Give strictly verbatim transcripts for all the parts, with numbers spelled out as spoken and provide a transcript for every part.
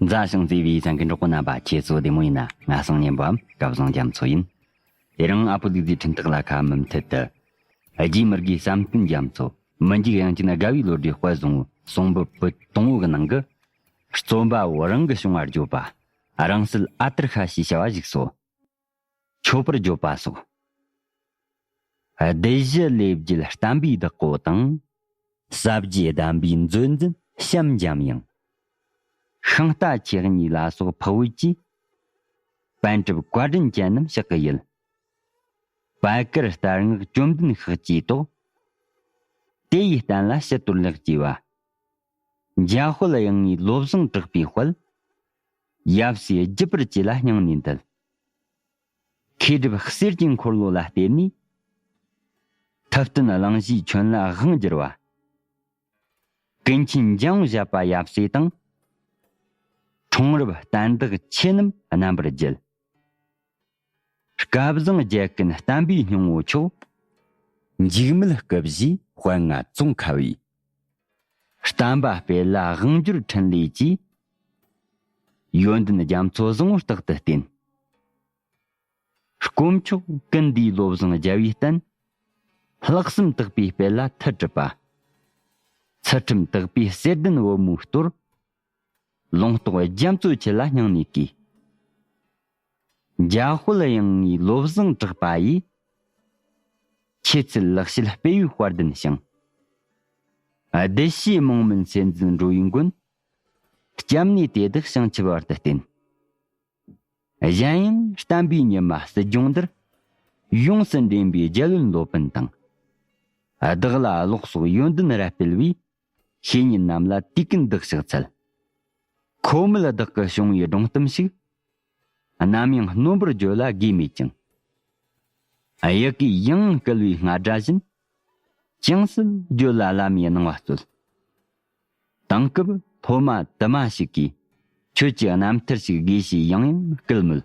མཛའ་ཞིང་བརྩེ་བའི་གསན་མཁན་གྲོགས་པོ་རྣམ་པ། ཁྱེད་ཚོ་བདེ་མོ་ཡིན་ན། ང་སང་ཉན་པའམ་སྐལ་བཟང་རྒྱ་མཚོ་ཡིན། དེ་རིང་ཨ་ཕོ་ལུག་རྫིའི་འཕྲིན་སྟེགས་ལ་ཁ་མུ་མཐུད་དུ། རྒྱའི་མི་དགེ་བསམ་གཏན་རྒྱ་མཚོ། མི་འཇིགས་དབྱངས་ཅན་དགའ་བའི་བློ་གྲོས་དཔལ་བཟང་བོའི་གསུང་འབུམ་པོད་དང་པོ་གི་ནང་གི། རྩོམ་པ་བོ་རང་གི་བྱུང་བ་བརྗོད་པ། རང་སྲིད་ཨ་ཏར་ཤ་ཞེས་བྱ་བ་ཞིག་སོ། མཆོད་པར་བརྗོད་པ་སོགས། སྡེ་བཞི་ལས་བརྒྱུད་བསྟན་པའི་བདག་པོ་དང་། ཟབ་རྒྱས་གདམས་པའི་མཛོད་འཛིན་བྱམས་འཇམ་དབྱངས། ཤིང་རྟ་ཆེ་གཉིས་ལ་སོགས་འཕགས་བོད་ཀྱི། པཎ་གྲུབ་བཀའ་དྲིན་ཅན་རྣམས་ཕྱག་གི་ཡུལ། པད་དཀར་རྟ་རྔོག་བཅོམ་ལྡན་ཤཱཀྱའི་ཏོག། དེ་ཡི་གཏན་ལ་ཕྱི་དོར་ལེགས་བགྱིས་པ། འཇམ་དཔལ་དབྱངས་ལྔའི་བློ་བཟང་གྲགས་པའི་དཔལ། ཡབ་སྲས་བརྒྱུད་པར་བཅས་ལ་སྙིང་ནས་འདུད། མཁས་གྲུབ་གསེར་གྱི་འཁོར་ལོ་ལ་བརྟེན་ནས། ཐུབ་བསྟན་གླིང་བཞིའི་ཁྱོན་ལ་དབང་བསྒྱུར་བ། ཀུན་མཁྱེན་འཇམ་དབྱངས་བཞད་པ་ཡབ་སྲས་དང་། འཁྲུངས་རབས་བསྟན་བདག་ཆེ་རྣམས་རྣམ་པར་བརྒྱུད། སྐལ་བཟང་རྒྱལ་ཀུན་བསྟན་པའི་སྙིང་པོ་མཆོག། འཇིགས་མེད་སྐུ་བཞིའི་དཔལ་མངའ་ཙོང་ཁ་བའི། བསྟན་པ་སྤེལ་ལ་དབང་བསྒྱུར་འཕྲིན་ལས་ཀྱི། ཡོན་ཏན་རྒྱ་མཚོ་བཟང་པོ་རྟག་ཏུ་བརྟན། དཀོན་མཆོག་ཀུན་འདུས་བློ་བཟང་རྒྱལ་བའི་བསྟན། ལྷག་བསམ་དག་པའི་སྤེལ་ལ་མཐུ་གྲུབ་པ། ཚུལ་ཁྲིམས་དག་པའི་གསེར་ལྡན་བུ་མོའི་གཏོར། ལུང་རྟོགས་རྒྱ་མཚོ་ཁྱེད་ལ་སྙིང་ནས་གུས། འཇམ་དཔལ་དབྱངས་ལྔའི་བློ་བཟང་གྲགས་པ་ཡིས། ཁྱེད་ཚུལ་ལེགས་བཤད་སྤེལ་བའི་དཔལ་ལྡན་ཞིང་། བདུད་བཞིའི་རྨོངས་མུན་སེལ་མཛད་འགྲོ་བའི་མགོན། སྐྱབས་གནས་དེ་དག་བྱང་ཆུབ་བར་དུ་བརྟན། གཞན་ཡང་བསྟན་པའི་ཉི་མ་སྲིད་ལྗོངས་འདིར། ཡོངས་སུ་འདྲེན་པའི་རྒྱལ་བློན་སློབ་དཔོན་དང་། བདག་ལ་ཀློག་སོགས་ཡོན་ཏན་རབ་སྤེལ་བའི། བཤེས་གཉེན་རྣམས་ལ་དུས་ཀུན་བདག་ཕྱག་འཚལ། ཁོ་མོས་བདག་གི་བྱུང་བའི་སྒྲུང་གཏམ་ཞིག། ནམ་ཡང་རྣོན་པོར་བརྗོད་ལ་དགོས་མེད་ཀྱང་། ཡི་གེའི་ཡང་བསྐུལ་བའི་རྔ་སྒྲ་བཞིན། ཅུང་ཟད་བརྗོད་ལ་བླ་མའི་གནང་བ་སྩོལ། དེང་སྐབས་སློབ་མ་དུ་མ་ཞིག་གིས། ཁྱོད་ཀྱི་རྣམ་ཐར་ཞིག་དགོས་ཞེས་ཡང་ཡང་སྐུལ་མོད།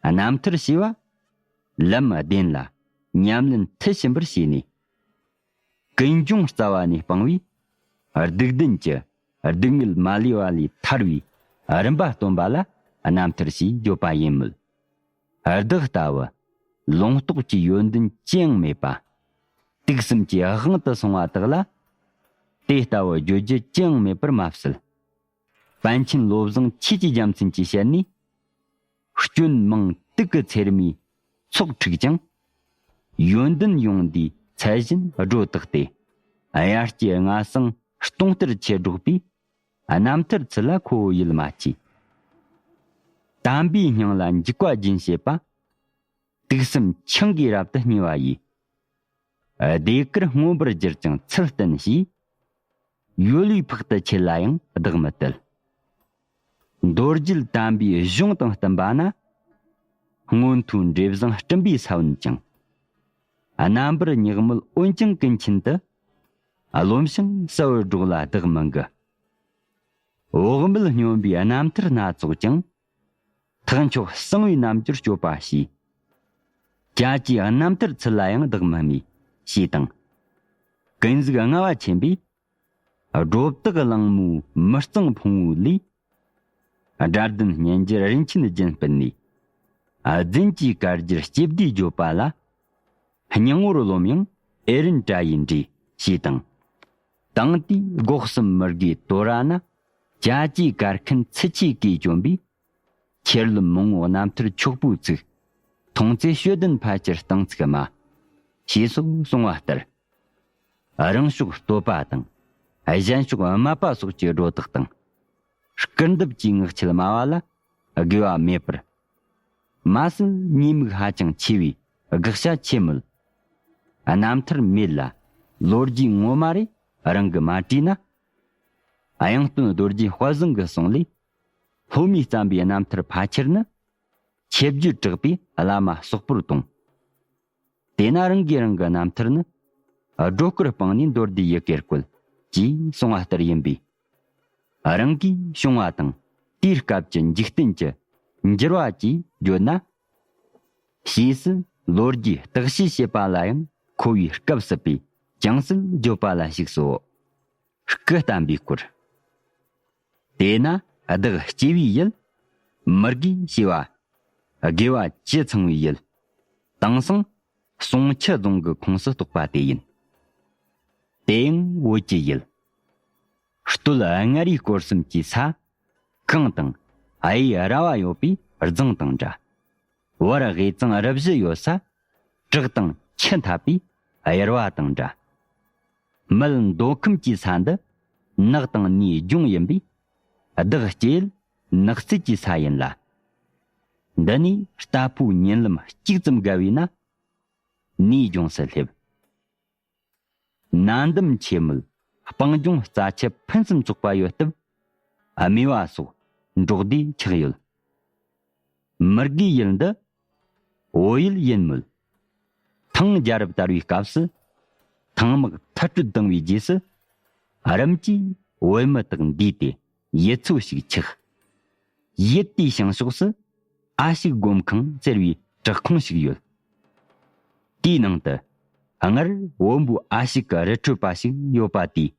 རྣམ་ཐར་ཞེས་པ། ལམ་བདེན་ལ་ཉམས་ལེན་མཐུ་ཕྱིན་པར་བྱས་ནས། ཀུན་འབྱུང་རྩ་བ་ནས་སྤངས་པའི། སྡིག་ལྡན་གྱི་སྡུག་བསྔལ་མ་ལུས་པ་ལས་ཐར་བའི་རིམ་པ་སྟོན་པ་ལ་རྣམ་ཐར་ཞེས་བརྗོད་པ་ཡིན་མོད། བདག་ལྟ་བུ་ལུང་རྟོགས་ཀྱི་ཡོན་ཏན་ཅི་ཡང་མེད་པ། དུག་གསུམ་གྱི་དབང་དུ་སོང་བ་དག་ལ། དེ་ལྟ་བུ་བརྗོད་རྒྱུ་ཅི་ཡང་མེད་པར་མ་ཟད། པཎ་ཆེན་བློ་བཟང་ཆོས་ཀྱི་རྒྱལ་མཚན་གྱི་ཞལ་ནས། སྐྱོན་མང་དུག་གི་ཚེར་མའི་ཚོགས་འཁྲིགས་ཀྱང་། ཡོན་ཏན་ཡོངས་འདུས་ཚད་བཞིན་སྒྲོ་བཏགས་ཏེ། དབྱར་སྐྱེས་རྔ་གསང་སྟོང་གཏེར་ཆེར་སྒྲོགས་པའི། རྣམ་ཐར་ཚུལ་ལ་ཁོ་བོ་ཡིད་མ་ཆེས། དམ་པའི་སྙིང་ལ་འཇིགས་པ་སྦྱིན་བྱེད་པ། དུག་གསུམ་ཆང་གིས་རབ་ཏུ་མྱོས་པ་ཡིས། ཟློས་གར་མངོན་པར་བསྒྱུར་ཀྱང་ཚུལ་བསྟན་ཞེས། ཡོལ་བའི་ཕག་ཏུ་ཁྱེད་ལ་ཡང་བདག་མི་གཏད། མདོ་རྒྱུད་དམ་པའི་གཞུང་དང་བསྟུན་པ་ན། མངོན་མཐོའི་འབྲས་བཟང་སྤྲིན་པའི་ས་བོན་ཀྱང་། རྣམ་པར་ཉག་མོད་འོན་ཀྱང་ཀུན་མཁྱེན་དུ། རློམ་ཞིང་གསལ་བར་སྒྲོག་ལ་བདག་མི་འགུལ། འོག་མིན་སྙོམས་པའི་རྣམ་ཐར་སྣ་ཚོགས་ཀྱང་། ཐེག་མཆོག་གསང་བའི་རྣམ་འགྱུར་སྤྱོད་པ་ཞེས། རྒྱ་ཆེའི་རྣམ་ཐར་ཚུལ་ལ་ཡང་བདག་མི་སྨྲས་ཞེས་དང་། ཀུན་གཟིགས་ལྔ་བ་ཆེན་པོས། སྒྲོ་བཏགས་གླང་མོའི་མི་གཙང་ཕུང་པོ་ལས། དགྲ་ལྡན་གཉེན་གྱུར་རིན་ཆེན་རྒྱན་སྤུད་ནས། རྫུན་གྱི་དཀར་གྱུར་སྐྱེ་བདུས་བརྗོད་པ་ལ། སྙིང་པོར་རློམ་ཡང་ཨེ་རན་དྲ་ཡིས་འདྲིས་ཞེས་དང་། དེང་དུས་སྒོ་གསུམ་མི་དགེའི་དོ་ར་ན། རྒྱ་ཆེའི་གར་མཁན་ཚུལ་ཆོས་གིས་བཅོམ་པའི། ཁྱེར་ལམ་མང་པོ་རྣམ་ཐར་ཕྱུག་པོའི་ཚིག། མཐོང་ཚེ་ཤོད་ལྡན་ཕལ་ཆེར་སྟེང་ཚིག་སྨྲ། ཞེས་སོགས་གསུངས་པ་ལྟར། རང་ཕྱོགས་བསྟོད་པ་དང་། གཞན་ཕྱོགས་སྨད་པ་སོགས་ཀྱི་སྒྲོ་བཏགས་དང་། སྐུར་འདེབས་ཀྱི་ངག་འཁྱལ་སྨྲ་བ་ལ་དགོས་པ་མེད་པར། མ་ཟད་ཉེས་དམིགས་ཧ་ཅང་ཆེ་བའི་དགག་བྱ་ཆེ་མོད། རྣམ་ཐར་མེད་ལ་ལོ་རྒྱུས་ངོ་མ་རེ་རང་གིས་མ་བྲིས་ན། དབྱངས་སྟོན་རྡོ་རྗེ་དཔལ་བཟང་གི་གསུང་ལས། སློབ་མས་བརྩམས་པའི་རྣམ་ཐར་ཕལ་ཆེར་ནི། ཆེ་བརྗོད་དྲག་པས་བླ་མ་སོག་པོར་གཏོང་། དེས་ན་རང་གིས་རང་གི་རྣམ་ཐར་ནི། སྒྲོ་སྐུར་སྤངས་ནས་མདོར་བསྡུས་ཡི་གེར་བཀོད། ཅེས་གསུངས་པ་ལྟར་ཡིན་པས། རང་གིས་བྱུང་བ་དང་དེའི་སྐབས་ཀྱི་འཇིག་རྟེན་གྱི་འགྱུར་བ་བཅས་བརྗོད་ན། ཕྱིས་སུ་ལོ་རྒྱུས་བརྟག་དཔྱད་བྱེད་པ་ལ་ཡང་མཁོ་བའི་སྐབས་སྲིད་པས་ཅུང་ཟད་བརྗོད་པ་ལ་ཞུགས་སོ། སྐུ་བལྟམས་པའི་སྐོར། དེས་ན་ བདག་སྐྱེ་བའི་ཡུལ། མི་དགེ་ཞེས་པ། དགེ་བ་བཅུ་ཚང་བའི་ཡུལ། དེང་སང་ཟུང་ཆུ་རྫོང་གི་ཁོངས་སུ་གཏོགས་པ་དེ་ཡིན། དེ་ཡང་བོད་ཀྱི་ཡུལ། སྟོད་མངའ་རིས་སྐོར་གསུམ་གྱི་ས། གངས་དང་གཡས་ར་བ་ཡོད་པའི་རྫིང་དང་འདྲ། བར་དབུས་གཙང་རུ་བཞི་ཡོད་ས། བྲག་དང་ཆུ་འཐབ་པའི་གཡུར་བ་དང་འདྲ། མལ་མདོ་ཁམས་ཀྱི་ས་འདི་ནགས་དང་ནིའི་ལྗོངས་ཡིན་པས། བདག་སྐྱེ་ཡུལ་ནགས་ཚལ་གྱི་ས་ཡིན་ལ། འདི་ནས་རྟ་ཕོའི་ཉིན་ལམ་གཅིག་ཙམ་བརྒལ་བས་ན། ནིའི་ལྗོངས་སུ་སླེབས། ན་འདམ་ཆེ་མོད་སྤང་ལྗོངས་རྩྭ་ཆུ་ཕུན་སུམ་ཚོགས་པ་ཡོད་སྟབས། སྨེ་བ་སོགས་འབྲོག་སྡེ་ཆགས་ཡོད། མི་དགེའི་ཡུལ་འདི་བོད་ཡུལ་ཡིན་མོད། ཐང་རྒྱལ་རབས་དར་བའི་སྐབས་སུ། ཐང་དམག་མཐར་སྐྲོད་བཏང་བའི་རྗེས་སུ། རིམ་གྱིས་བོད་མི་དག་འདུས་ཏེ་ཡུལ་ཚོ་ཞིག་ཆགས། ཡུལ་དེའི་བྱང་ཕྱོགས་སུ་ཨ་ཤུག་སྒོམ་ཁང་ཟེར་བའི་བྲག་ཁུང་ཞིག་ཡོད། དེའི་ནང་དུ་སྔར་བོན་པོའི་ཨ་ཤུག་གི་རི་ཁྲོད་པ་ཞིག་ཡོད་པ་དེས།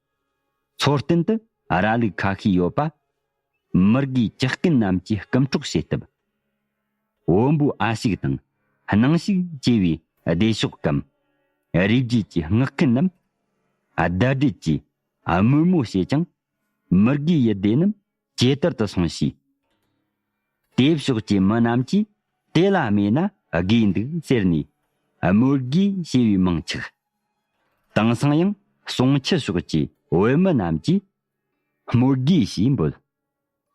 མཚོ་སྟེང་དུ་ར་ལུག་ཁ་ཤས་ཡོད་པ། མི་དགེའི་ཇག་རྐུན་རྣམས་ཀྱིས་རྐུ་འཕྲོག་བྱེད་སྟབས། བོན་པོའི་ཨ་ཤུག་དང་སྣང་ཤུག་ཅེས་པའི་སྡེ་ཤོག་གམ། རིགས་རྒྱུད་ཀྱི་སྔགས་མཁན་རྣམས་བརྡ་སྦྲེལ་གྱིས་དམོད་མོ་བྱེད་ཅིང་། མི་དགེའི་ཡུལ་སྡེ་རྣམས་ཇེ་དར་དུ་སོང་ཞིང་། དེའི་ཕྱོགས་ཀྱི་མི་རྣམས་ཀྱིས་དེ་ལ་སྨྲས་ན་དགོས་འདུག་ཟེར་ནས་དམོད་དགོས་ཞེས་པའི་མིང་ཆགས། དེང་སང་ཡང་ཟུང་ཆུ་ཕྱོགས་ཀྱི་བོད་མི་རྣམས་ཀྱིས་དམོད་དགོས་ཞེས་འབོད།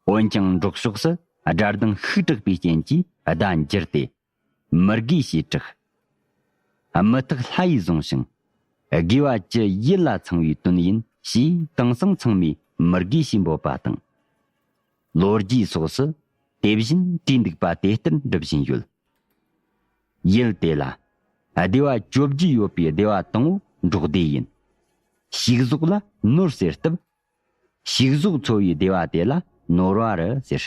འོན་ཀྱང་འབྲོག་ཕྱོགས་སུ་དགྲ་སྡང་ཤུགས་དྲག་པའི་རྐྱེན་གྱིས་བརྡ་འགྱུར་ཏེ། མི་དགེ་ཞེས་གྲགས། མི་ཐག་ལྷ་ཡིས་བཟུང་ཞིང་། དགེ་བ་བཅུ་ཡིད་ལ་ཚང་བའི་དོན་ཡིན་ཞེས་དེང་སང་ཚང་མས་མི་དགེ་ཞེས་འབོད་པ་དང་། ལོ་རྒྱུས་སོགས་སུ་དེ་བཞིན་བྲིས་འདུག་པ་དེ་ལྟར་འགྲུབ་བཞིན་ཡོད། ཡུལ་དེ་ལ་སྡེ་བ་བཅོ་བརྒྱད་ཡོད་པའི་སྡེ་བ་དང་པོ་འབྲོག་སྡེ་ཡིན། ཞིག་ཟོག་ལ་ནོར་ཟེར་སྟབས། ཞིག་ཟོག་འཚོ་བའི་སྡེ་བ་དེ་ལ་ནོར་བ་རི་ཟེར།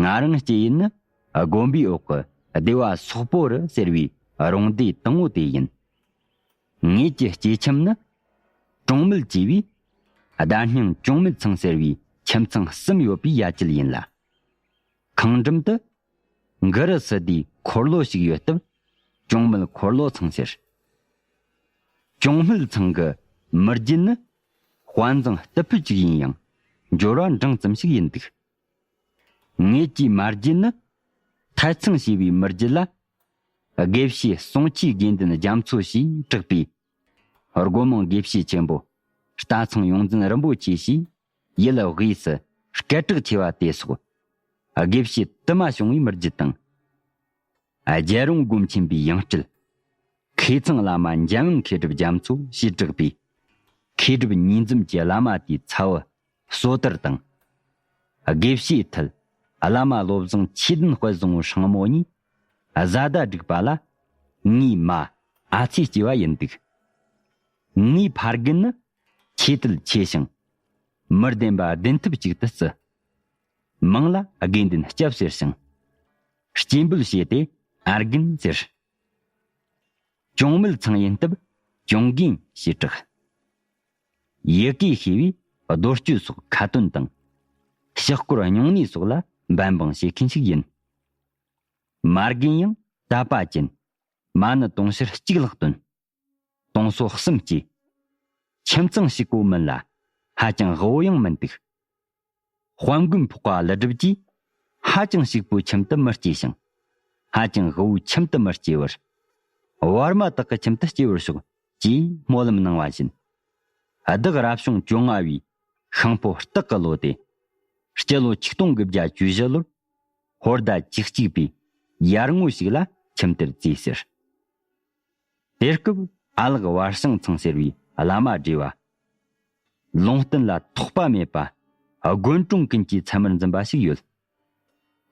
ང་རང་སྐྱེ་ཡུལ་ནི་དགོན་པའི་འོག་གི་སྡེ་བ་སོག་པོ་རི་ཟེར་བའི་རོང་སྡེ་དང་པོ་དེ་ཡིན། ངེད་ཀྱི་སྐྱེ་ཁྱིམ་ནི་གྲོང་མིལ་ཅེས་པའི་བརྡ་སྙིང་གྲོང་མིལ་ཚང་ཟེར་བའི་ཁྱིམ་ཚང་གསུམ་ཡོད་པའི་ཡ་གྱལ་ཡིན་ལ། ཁང་འགྲམ་དུ་གུ་རུ་སི་ཏུའི་འཁོར་ལོ་ཞིག་ཡོད་སྟབས། གྲོང་མིལ་འཁོར་ལོ་ཚང་ཟེར། གྲོང་མིལ་ཚང་གི་མི་རྒྱུད་ནི་དཔའ་མཛངས་རྟུལ་ཕོད་ཅིག་ཡིན་ཡང་། འབྱོར་བ་འབྲིང་ཙམ་ཞིག་ཡིན་འདུག་ངེད་ཀྱི་མ་རྒྱུད་ནི་ཐའི་ཚང་ཞེས་པའི་མི་རྒྱུད་ལ། དགེ་བཤེས་ཟུང་ཆུའི་དགེ་འདུན་རྒྱ་མཚོ་ཞེས་གྲགས་པའི་སྒོ་མང་དགེ་བཤེས་ཆེན་པོ་རྟ་ཚང་ཡོངས་འཛིན་རིན་པོ་ཆེ་ཞེས་ཡུལ་དབུས་སུ་སྐད་གྲགས་ཆེ་བ་དེ་སོགས་དགེ་བཤེས་དུ་མ་བྱུང་བའི་མི་རྒྱུད་དང་། རྒྱལ་རོང་སྒོམ་ཆེན་པའི་ཡང་སྤྲུལ། མཁས་ཚང་བླ་མ་འཇམ་དབྱངས་མཁས་གྲུབ་རྒྱ་མཚོ་ཞེས་གྲགས་པའི་མཁས་གྲུབ་གཉིས་འཛོམས་ཀྱི་བླ་མ་དེའི་ཚ་བོ་བསོད་དར་དང་། དགེ་བཤེས་ཐུལ་བླ་མ་བློ་བཟང་ཆོས་ལྡན་དཔལ་བཟང་པོ་སྲིང་མོ་གཉིས་བཟའ་ཟླ་བསྒྲིགས་པ་ལ། ངའི་མ་ཨ་ཚེ་སྐྱེས་པ་ཡིན་འདུག་ངའི་ཕ་རྒན་ནི་ཆོས་དད་ཆེ་ཞིང་། མི་བདེན་པ་བདེན་ཐབས་ཅིག་ཏུ་བརྩི། མིང་ལ་དགེ་འདུན་སྐྱབས་ཟེར་ཞིང་། སྐྱེས་འབུལ་བྱས་ཏེ་ཨ་རྒན་ཟེར། གྲོང་མིལ་ཚང་ཡིན་སྟབས་གྲོང་རྒན་ཞེས་གྲགས། ཡི་གེ་ཤེས་པས་རྡོ་གཅོད་སོགས་ཁ་ཏོན་དང་། ཕྱག་སྐོར་སྨྱུང་གནས་སོགས་ལ་འབད་འབུངས་བྱེད་མཁན་ཞིག་ཡིན། མ་རྒན་ཡང་དད་པ་ཅན། མ་ཎི་དུང་ཕྱུར་གཅིག་ལྷག་བཏོན། དུང་སོ་གསུམ་སྐྱེས། ཁྱིམ་ཚང་ཞིག་པོ་མིན་ལ་ཧ་ཅང་དབུལ་ཡང་མིན་འདུག་དཔལ་མགོན་འཕགས་པ་ཀླུ་སྒྲུབ་ཀྱིས་ཧ་ཅང་ཞིག་པོའི་ཁྱིམ་དུ་མི་སྐྱེ་ཞིང་། ཧ་ཅང་དབུལ་བོའི་ཁྱིམ་དུ་མི་སྐྱེ་བར། བར་མ་དག་གི་ཁྱིམ་དུ་སྐྱེ་བར་ཤོག་ཅེས་སྨོན་ལམ་གནང་བ་བཞིན། བདག་རབ་བྱུང་བཅོ་ལྔ་བའི་ཤིང་ཕོ་སྟག་གི་ལོ་སྟེ། སྤྱི་ལོ་ཆིག་སྟོང་དགུ་བརྒྱ་བཅུ་བཞི་ལོར། ཧོར་ཟླ་བཅུ་གཅིག་པའི་ཡར་ངོ་ཞིག་ལ་ཁྱིམ་དེར་བརྩིས་ཟེར། དེ་སྐབས་ཨ་ལགས་བར་ཤང་ཚང་ཟེར་བའི་བླ་མ་བགྲེས་པ། ལུང་བསྟན་ལ་ཐོགས་པ་མེད་པ། དགོན་གྲོང་ཀུན་གྱི་ཚད་མར་འཛིན་པ་ཞིག་ཡོད།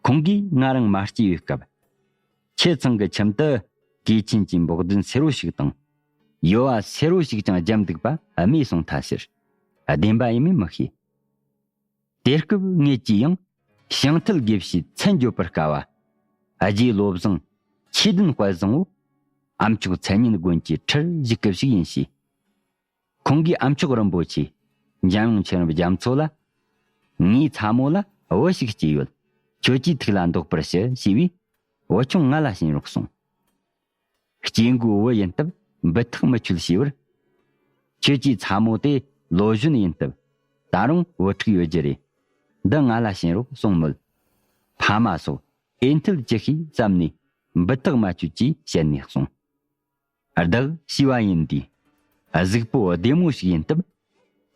ཁོང་གིས་ང་རང་མ་སྐྱེས་པའི་སྐབས། ཁྱེད་ཚང་གི་ཁྱིམ་དུ་གོས་ཆེན་གྱི་འབོག་ལྡན་སེར་བོ་ཞིག་དང་། ཡོལ་བ་སེར་བོ་ཞིག་ཀྱང་བརྒྱབ་འདུག་པ་སྨྲས་སོང་ཐལ་ཟེར། བདེན་པ་ཡིན་མིན་མི་ཤེས། དེ་སྐབས་ངེད་ཀྱིས་ཡང་ཞིང་ཐུལ་དགེ་བཤེས་མཚན་བརྗོད་པར་དཀའ་བ། རྗེ་བློ་བཟང་ཆོས་ལྡན་དཔལ་བཟང་པོ་ཨ་མཆོག་མཚན་སྙན་དགོན་གྱི་ཁྲིར་བཞུགས་སྐབས་ཤིག་ཡིན་ཞེས། ཁོང་གིས་ཨ་མཆོག་རིན་པོ་ཆེ་འཇམ་དབྱངས་མཁྱེན་རབ་རྒྱ་མཚོ་ལ། ངའི་ཚ་མོ་ལ་བུ་ཞིག་སྐྱེས་ཡོད། ཁྱོད་ཀྱིས་ཐུགས་ལ་འདོགས་པར་ཞུ་ཞེས་པས། བུ་ཆུང་ང་ལ་བྱིན་རོགས་གསུངས། སྐྱེས་འགོའི་བུ་ཡིན་སྟབས་འབུ་ཐག་མི་ཆོད་ཞེས་པར། ཁྱོད་ཀྱི་ཚ་མོ་དེ་ལོ་གཞོན་ཡིན་སྟབས་ད་རུང་བུ་ཕྲུག་ཡོད་རྒྱུ་རེད། འདི་ང་ལ་བྱིན་རོགས་གསུངས་མོད། ཕ་མ་སོགས་འོས་འཐད་ཅི་ཤེས་བསམ་ནས་འབུ་ཐག་མ་ཆོད་ཅེས་བཤད་ནས་གསུངས། བདག་ཞུས་པ་ཡིན་དུས། གཟུགས་པོ་བདེ་མོ་ཞིག་ཡིན་སྟབས།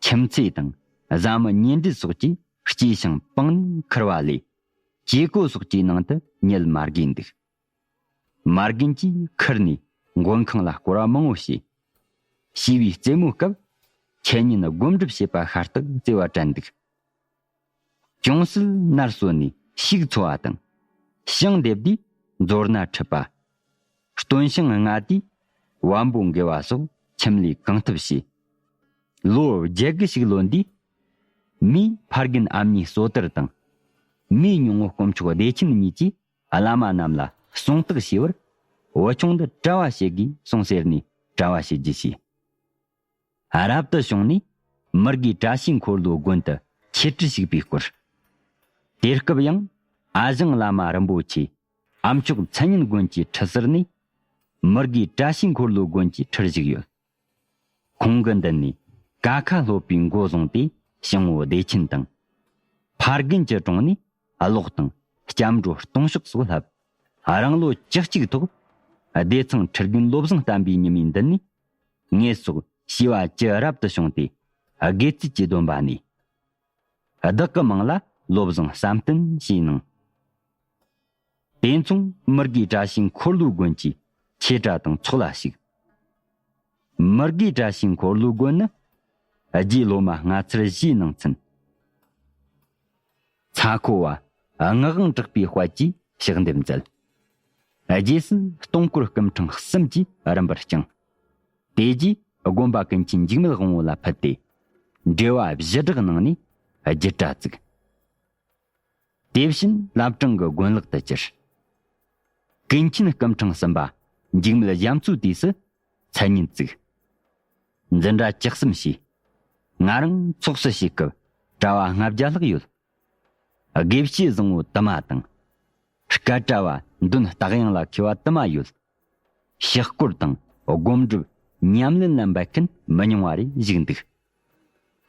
ཁྱིམ་མཚེས་དང་བཟའ་མི་གཉེན་འབྲེལ་སོགས་ཀྱིས་སྐྱེས་ཤིང་པང་ནས་ཁུར་བ་ལས། སྐྱེ་སྒོ་སོགས་ཀྱི་ནང་དུ་ཉལ་མ་དགོས་འདུག་མ་རྒན་གྱིས་ཁུར་ནས་མགོན་ཁང་ལ་སྐོར་བ་མང་བོ་བྱས། བྱིས་པའི་རྩེད་མོའི་སྐབས་འཆད་ཉན་སྒོམ་སྒྲུབ་བྱེད་པ་ཤ་སྟག་བརྩེ་བ་དྲན་འདུག་ཅུང་ཟད་ནར་སོན་ནས་ཕྱུགས་འཚོ་བ་དང་། ཞིང་འདེབས་དུས་མཛོ་སྣ་འཁྲིད་པ། སྟོན་ཞིང་རྔ་དུས་བམ་པོ་འགེལ་བ་སོགས་ཁྱིམ་ལས་གང་ཐུབ་བྱས། ལོ་བརྒྱད་དགུ་ཞིག་ལོན་དུས། མིས་ཕ་རྒན་ཨ་མྱེས་བསོད་དར་དང་། མིའི་ཉུང་ངུ་དཀོན་མཆོག་བདེ་ཆེན་གཉིས་ཀྱིས་བླ་མ་རྣམས་ལ་གསུང་བརྟག་བྱས་པར། བུ་ཆུང་འདི་གྲྭ་བ་བྱེད་དགོས་གསུངས་ཟེར་ནས་གྲྭ་བ་བྱེད་རྒྱུ་བྱས། རབ་ཏུ་བྱུང་ནས་མི་དགེ་བཀྲ་ཤིས་འཁོར་ལོའི་དགོན་དུ་ཆེད་ཁྲིད་ཞུགས་པའི་སྐོར། དེ་སྐབས་ཡང་ཨ་ཞང་བླ་མ་རིན་པོ་ཆེ་ཨ་མཆོག་མཚན་སྙན་དགོན་གྱི་ཁྲི་ཟུར་ནས་མི་དགེ་བཀྲ་ཤིས་འཁོར་ལོའི་དགོན་གྱི་ཁྲིར་བཞུགས་ཡོད། ཁོང་གི་མདུན་ནས་ཀ་ཁ་སློབ་པའི་འགོ་བཟུང་སྟེ་ཞང་བོ་བདེ་ཆེན་དང་། ཕ་རྒན་གྱི་དྲུང་ནས་ཀློག་དང་སྐྱབས་འགྲོ་གཏོང་ཕྱོགས་སོགས་བསླབ། རང་ལོ་བཅུ་གཅིག་ཐོག་བདེ་ཚང་ཁྲི་དགོན་བློ་བཟང་བསྟན་པའི་ཉི་མའི་མདུན་ནས། ངེད་སོགས་བྱིས་པ་བཅུ་རབ་ཏུ་བྱུང་སྟེ། དགེ་རྩིས་ཀྱི་སྡོམ་པ་ནས། བདག་གི་མིང་ལ་བློ་བཟང་བསམ་གཏན་ཞེས་གནང་། དེ་མཚུངས་མི་དགེ་བཀྲ་ཤིས་འཁོར་ལོའི་དགོན་གྱི་ཆོས་གྲྭ་དང་ཚོགས་ལ་ཞུགས། མི་དགེ་བཀྲ་ཤིས་འཁོར་ལོའི་དགོན་ནི་རྗེ་སློབ་མ་ལྔ་ཚར་བཞིའི་ནང་ཚན། ཚ་ཁོ་བ་ངག་དབང་གྲགས་པའི་དཔལ་གྱིས་ཕྱག་འདེབས་མཛད། རྗེས་སུ་སྟོང་སྐོར་སྐུ་འཕྲེང་གསུམ་གྱིས་རིམ་པར་བསྐྱངས། དེ་རྗེས་དགོན་པ་ཀུན་མཁྱེན་འཇིགས་མེད་དབང་པོ་ལ་ཕུལ་ཏེ། འགྲེལ་བ་བཞི་སྦྲགས་གནང་ནས་རྒྱུད་གྲྭ་བཙུགས། དེ་བཞིན་བླ་བྲང་གི་དགོན་ལག་ཏུ་གྱུར། ཀུན་མཁྱེན་སྐུ་འཕྲེང་གསུམ་པ་འཇིགས་མེད་རྒྱ་མཚོའི་དུས་སུ་མཚན་སྙན་བཙུགས། འཛིན་གྲྭ་བཅུ་གསུམ་བྱས། ང་རང་ཚོགས་སུ་ཞུགས་སྐབས་གྲྭ་བ་ལྔ་བརྒྱ་ལྷག་ཡོད། དགེ་བཤེས་བཟང་བོ་དུ་མ་དང་། སྐད་གྲྭ་བ་འདོན་རྟ་དབྱངས་ལ་མཁས་པ་དུ་མ་ཡོད། ཕྱག་སྐོར་དང་སྒོམ་སྒྲུབ་ཉམས་ལེན་ལ་འབད་མཁན་མི་ཉུང་བ་རེ་བཞུགས་འདུག་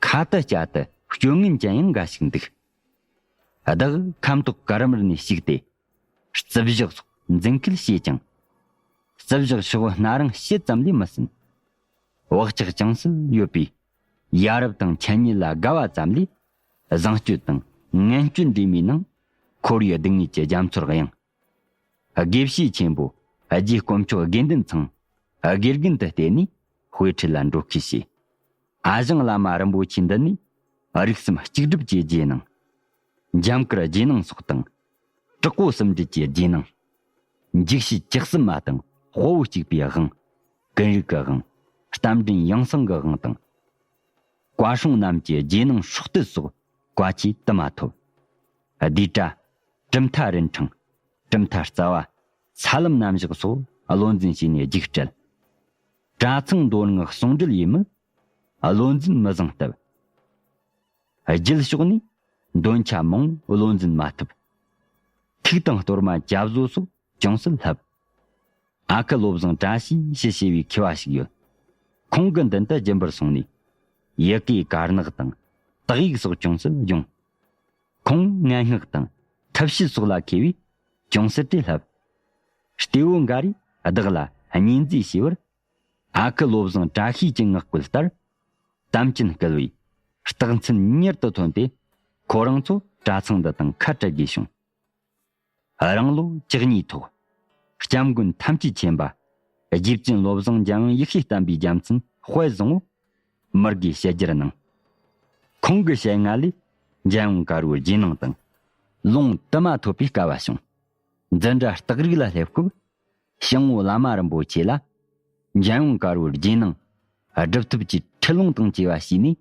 ཁ་ཏུ་ལྕག་ཏུ་སྤྱོད་ངན་ཅན་ཡང་འགའ་ཞིག་འདུག་བདག་ཁམས་ཐོག་ཀ་རམ་རི་ནས་ཞུགས་ཏེ། རྩིབ་ཞག་སོགས་འཛིན་སྐུལ་བྱས་ཀྱང་། རྩིབ་ཞག་ཤོག་སྣ་རིང་བྱེད་ཙམ་ལས་མི་ཟིན། བག་ཆགས་ཅུང་ཟད་ཡོད་པས། ཡ་རབས་དང་འཆད་ཉན་ལ་དགའ་བ་ཙམ་ལས། བཟང་སྤྱོད་དང་ངན་སྤྱོད་འདྲེས་མའི་ནང་། ཁོར་ཡུག་སྡུག་བསྔལ་གྱི་རྒྱ་མཚོར་གཡེང་། དགེ་བཤེས་ཆེན་པོ་རྗེ་དཀོན་མཆོག་དགེ་འདུན་ཚང་དགེ་རྒན་དུ་བསྟེན་ནས་དཔེ་ཁྲིད་ལ་འགྲོ་ཁུལ་བྱས། ཨ་ཞང་བླ་མ་རིན་པོ་ཆེའི་མདུན་ནས་རིགས་གསུམ་གཅིག་སྒྲུབ་ཀྱི་རྗེས་གནང་། འཇམ་དཀར་རྗེས་གནང་སོགས་དང་། དྲག་པོ་གསུམ་སྒྲིལ་གྱི་རྗེས་གནང་། འཇིགས་བྱེད་བཅུ་གསུམ་མ་དང་དཔའ་བོ་གཅིག་པའི་དབང་། ཀུན་རིག་གི་དབང་། རྟ་མགྲིན་ཡང་གསང་གི་དབང་དང་། བཀའ་སྲུང་རྣམས་ཀྱི་རྗེས་གནང་སྲོག་གཏད་སོགས་བཀའ་ཆོས་དུ་མ་ཐོབ། ལྡེའུ་བྲག་གྲུབ་མཐའ་རིན་ཕྲེང་། གྲུབ་མཐའ་རྩ་བ། ས་ལམ་རྣམ་བཞག་སོགས་བློ་འཛིན་བྱས་ནས་རྒྱུགས་སྤྲད། གྲྭ་ཚང་མདོ་སྔགས་ཟུང་འབྲེལ་ཡས་མས་བློ་འཛིན་མི་བཟང་སྟབས། རྒྱུད་ཕྱོགས་ནས་འདོན་ཆ་མང་བོ་བློ་འཛིན་མ་ཐུབ། ཐུགས་དང་གཏོར་མ་བཅའ་བཟོ་སོགས་ཅུང་ཟད་བསླབ། ཨ་ཁུ་བློ་བཟང་བཀྲ་ཤིས་ཞེས་བྱ་བའི་མཁས་པ་ཞིག་ཡོད། ཁོང་གི་མདུན་དུ་རྒྱུན་པར་སོང་ནས། ཡི་གེའི་དཀར་ནག་དང་། དག་ཡིག་སོགས་ཅུང་ཟད་སྦྱོང་། ཁོང་ངན་སྔགས་དང་ཐབས་ཤེས་སོགས་ལ་མཁས་པས་ཅུང་ཟད་དེ་བསླབ། སྟེ་བོ་འགའ་རེས་བདག་ལ་གཉེན་མཛེས་བྱས་པར། ཨ་ཁུ་བློ་བཟང་བཀྲ་ཤིས་ཀྱི་ངག་བཀོད་ལྟར། དམ་ཅན་སྐལ་བའི་རྟགས་མཚན་མྱུར་དུ་ཐོན་ཏེ། ཁོ་རང་ཚོ་གྲྭ་ཚང་འདི་དང་ཁ་བྲལ་དགོས་བྱུང་། རང་ལོ་བཅུ་གཉིས་ཐོག་སྐྱབས་མགོན་ཐམས་ཅད་མཁྱེན་པ། རྗེ་བཙུན་བློ་བཟང་འཇམ་དབྱངས་ཡེ་ཤེས་བསྟན་པའི་རྒྱལ་མཚན་དཔལ་བཟང་བོ། མི་དགེ་ཞལ་རྒྱར་གནང་། ཁོང་གི་ཞལ་སྔ་ལས་འཇམ་དབྱངས་དཀར་པོའི་རྗེས་གནང་དང་། ལུང་དུ་མ་ཐོབ་པའི་སྐལ་བ་བྱུང་། འཛིན་གྲྭ་རྟགས་རིགས་ལ་སླེབས་སྐབས། ཞང་བོ་བླ་མ་རིན་པོ་ཆེ་ལ། འཇམ་དབྱངས་དཀར་པོའི་རྗེས་གནང་སྒྲུབ་ཐབས་ཀྱི་ཁྲིད་ལུང་དང་བཅས་པ་བྱས་ནས།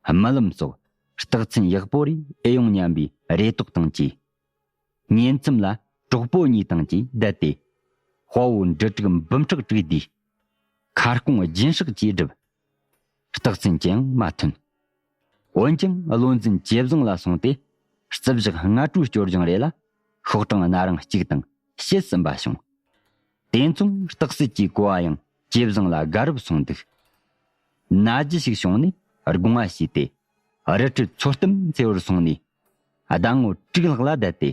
རྨི་ལམ་སོགས་རྟགས་མཚན་ཡག་པོ་རེ་ཨེ་ཡོང་སྙམ་པའི་རེ་དོགས་དང་བཅས། ཉིན་མཚམས་ལ་གྲོགས་པོ་གཉིས་དང་བཅས་བསྡད་དེ། དཔའ་བོ་འབྲུ་དྲུག་འབུམ་ཕྲག་དྲུག་བསྡུས། ཁ་སྐོང་སྦྱིན་སྲེག་བཅས་བསྒྲུབས། རྟགས་མཚན་ཅི་ཡང་མ་ཐོན། འོན་ཀྱང་བློ་འཛིན་ཇེ་བཟང་ལ་སོང་སྟེ། རྩིབས་བཞག་སྔ་དྲོའི་སྐྱོར་སྦྱང་རེ་ལ། ཤོག་གྲངས་སྣ་རིང་གཅིག་དང་བྱེད་གསུམ་པ་བྱུང་། དེ་མཚུངས་རྟགས་གསལ་གྱི་གོ་བ་ཡང་ཇེ་བཟང་ལ་དགའ་རབ་སོང་འདུག། ན་རྒྱུ་ཞིག་བྱུང་ནས་སྒོང་བ་བྱས་ཏེ། རི་ཁྲོད་མཚོ་གཏམ་མཚེར་བར་སོང་ནས། ཟླ་ངོ་དྲུག་ལྷག་ལ་བསྡད་དེ།